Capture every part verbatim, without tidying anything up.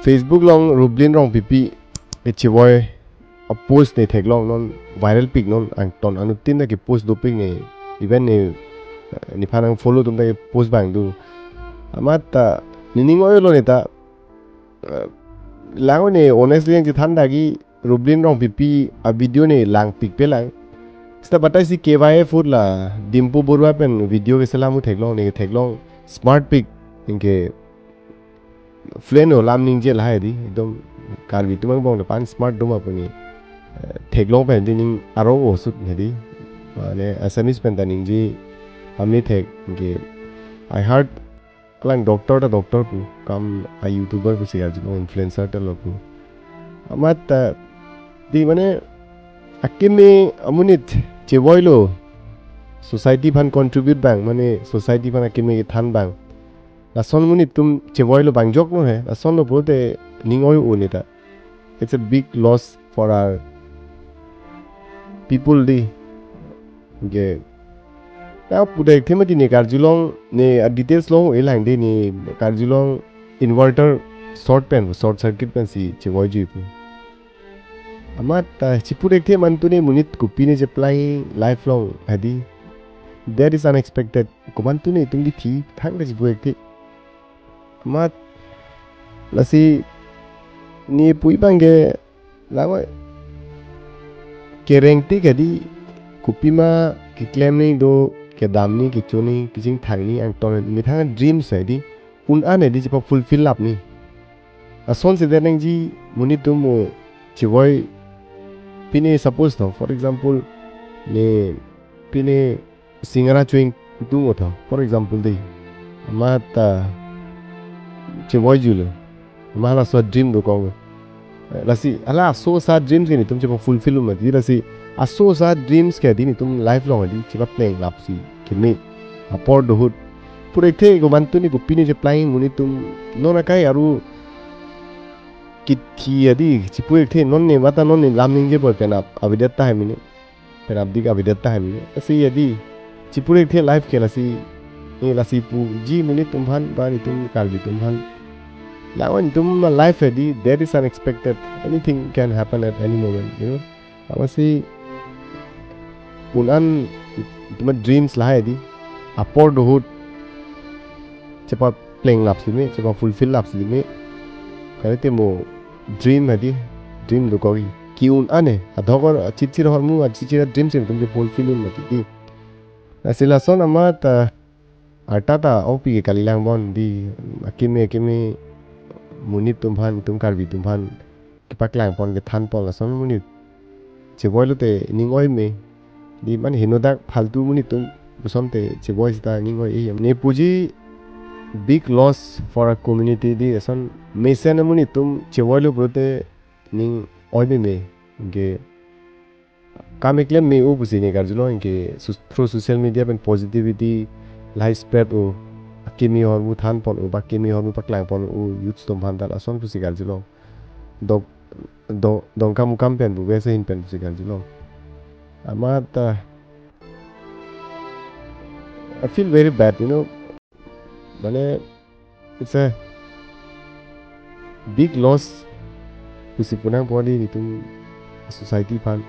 Facebook along Rublin Rongpipi kechevoi a-post ne theklong, non viral pik, non angton anuttin ta ke-post dopik ne, even ne, eh, nephan nang-follow atum ta ke-post abang do. Amat ta nening oilo ne ta, eh, lang ne honestly nangchethan dagi Rublin Rongpipi a-video ne langpikpe lang. Seta batai si K Y F ahut la Dimpu Barua pen video keselam amu theklong, ne theklong smart pik, anke fluent alam ningje lahai di, ekdom Karbi atum angbong depan smart doma pu ne, eh, theklong pen di ning arong osut hedi. Mane Assamese pen ta ningje pame thek, anke I heard alang doctor ta doctor pu, kam a-YouTuber pusi arjulo, influencer ta lo pu. Amat ta di mane akeme amonit chevoilo, society aphan contribute abang, mane society aphan akeme kethan abang. Lason amonit atum chevoilo, bang jok no he. Lasonlo pulote ning oi-o ne ta. It's a big loss for our people di. Anke ta pu thekthe mati ne karjulong, ne a-details along elang de, ne karjulong inverter short pen, short circuit pensi chevoiji pu. Amat ta chepu thekthe mantu ne monit kopi ne cheplangji life along hedi. That is unexpected. Komantu ne itum di thi thang ta chepu thekthe. Amat lasi ne pu abang ke lang oi. Kereng te ke di, kopima keklem ne do, kedam ne, kecho ne, kachingthang ne, angton methang dreams hedi, un-an hedi chepa-fulfill lap ne. Asonsi det nangji, monit atum mo chevoi, pine suppose tho, for example, ne pine singara chewing atum tho, for example dei. Amat ta chevoijulo. Amat halaso a-dream dokok. Lasi halaso sa dreams ke netum chepa-fulfill un mati. Lasi aso sa dreams ke di netum life along di chepapleng lapsi keme apor do ahut. Pu thekthe komantu ne kopi ne cheplangji, monit atum non akai aru kithi adi chepu thekthe, non ne mata non ne lam ningje poi, penap avedet tahai mene. Penap dik avedet tahai mene. Lasi hedi chepu thekthe life ke lasi, eh, lasi puji monit atum aphan, ba netum Karbi atum aphan. Lang oi netum life hedi, that is unexpected. Anything can happen at any moment, you know. Amatsi un-an itum a-dreams lahai di, apor do ahut chepapleng lapsi me, chepa-fulfill lapsi me. Kalite mo dream hedi, dream dokok ke-un-an ne. Adhokor achichir ahormu, achichir a-dreams netum ke-fulfill un mati di. Lasi lason amat, ah, arta ta ongpi ke kalilang bon di, akeme akeme monit atum aphan, itum Karbi atum aphan kepaklang pon, kethan pon, lason monit chevoilote ning oi me. Di mane henodak faltu monit atum puson te chevoi seta ning oi-e. Ne puji big loss for a community di, lason mesen amonit atum chevoilo pulote ning oi me me. Anke kam keklem me-o pusi ne karjulong, anke sus-, through social media pen positivity lahai spread-o, akeme ahormu than pon-o, ba akeme ahormu paklang pon-o youths atum aphan ta, lason pusi karjulong. Dok-, do-, Dongkamukam pen pu, West ahin pen pusi karjulong. Amat, ah, I feel very bad, you know. Mane, it's a big loss pusi pu nangpo di netum society aphan.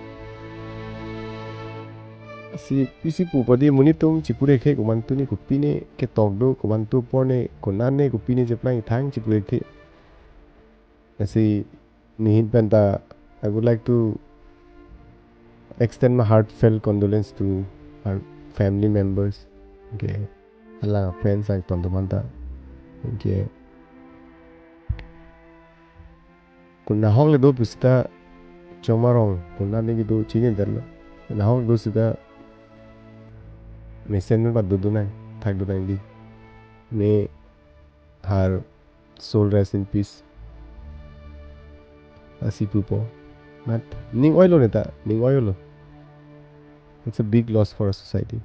Si, pisi pupo di monit atum chepu thekthe, komantu ne kopi ne ketok do, komantu apor ne, konat ne kopi ne cheplang thang chepu thekthe. Lasi nehin pen ta, I would like to extend my heartfelt condolence to our family members. Anke alang friends angton atum aphan ta. Anke konat ahok le do pusita, Chomar Rong konat ne kedo chinine detlo. Konat ahok do sita mesen pen pat dodun nang, thakdun nang di. May her soul rest in peace. Lasi pupo. Mat, ning oilo neta, ning oilo. It's a big loss for a society.